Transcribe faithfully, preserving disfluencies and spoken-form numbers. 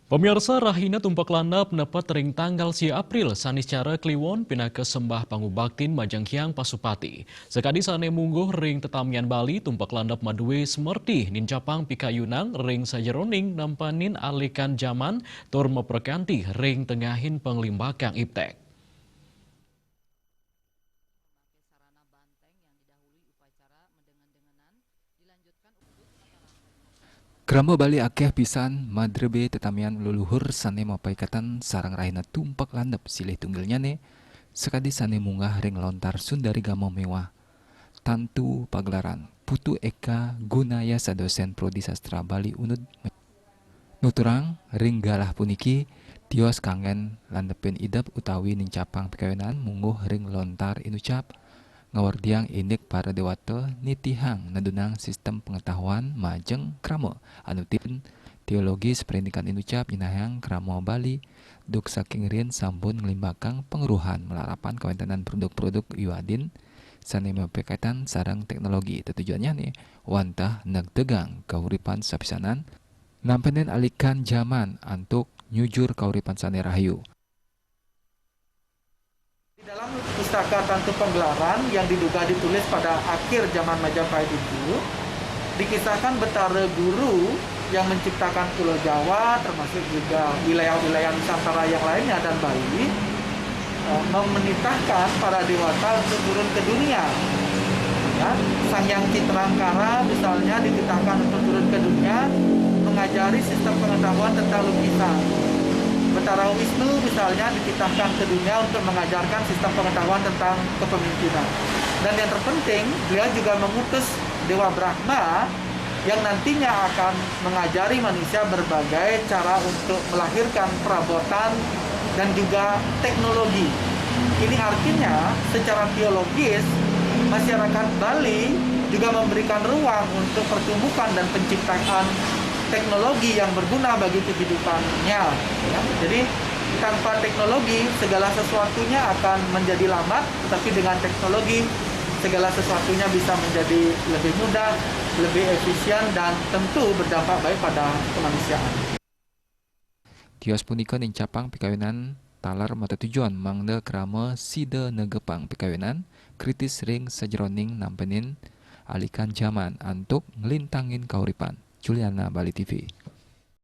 Pemirsa, rahina tumpak landep nepet ring tanggal sia April, sane secara kliwon pinaka sembah pangubaktin majeng Hyang Pasupati. Sakadi sane mungguh ring tetamian Bali, tumpak landep madue semerti nincapang pikayunan ring sajeroning nampenin alikan jaman tur maprekanti ring tengahin panglimbakang iptek. Krama Bali akeh pisan madrebe tetamian leluhur sane mapaiketan sareng rahina tumpak landep silih tunggilnyane, sakadi sane munggah ring lontar Sundari Gama miwah Tantu Pagelaran, Putu Eka Gunayasa, dosen Prodi Sastra Bali Unud, nuturang ring galah puniki, tios kanggen landepin idep utawi nincapang pikawenan mungguh ring lontar inucap, ngawerdiang indik para dewata nitihang nedunang sistem pengetahuan majeng krama anu tin teologis. Perindikan inucap nyinahang krama Bali duk saking riin sampun nglimbakang pangruhan malarapan kawentenan produk-produk wiadin sane mapikaitan sareng teknologi. Tetujonnyane wantah negtegang kauripan sapisanan, nampenin alikan jaman antuk nyujur kauripan sane rahayu. Di dalam pustaka Tantu Pagelaran yang diduga ditulis pada akhir zaman Majapahit itu, dikisahkan Betara Guru yang menciptakan Pulau Jawa, termasuk juga wilayah-wilayah Nusantara yang lainnya dan Bali, eh, memenitahkan para dewata untuk turun ke dunia. Ya, Sang Hyang Citrangkara misalnya dititahkan untuk turun ke dunia mengajari sistem pengetahuan tentang lukisan. Betara Wisnu misalnya dititahkan ke dunia untuk mengajarkan sistem pengetahuan tentang kepemimpinan. Dan yang terpenting, beliau juga mengutus Dewa Brahma yang nantinya akan mengajari manusia berbagai cara untuk melahirkan perabotan dan juga teknologi. Ini artinya, secara teologis, masyarakat Bali juga memberikan ruang untuk pertumbuhan dan penciptaan teknologi yang berguna bagi kehidupannya. Ya, jadi, tanpa teknologi, segala sesuatunya akan menjadi lambat, tetapi dengan teknologi, segala sesuatunya bisa menjadi lebih mudah, lebih efisien, dan tentu berdampak baik pada kemanusiaan. Tios punika nincapang pikawenan taler matetujon mangda krama sida negepang pikawenan kritis ring sajeroning nampenin alikan jaman antuk nglintangin kauripan. Juliana, Bali T V.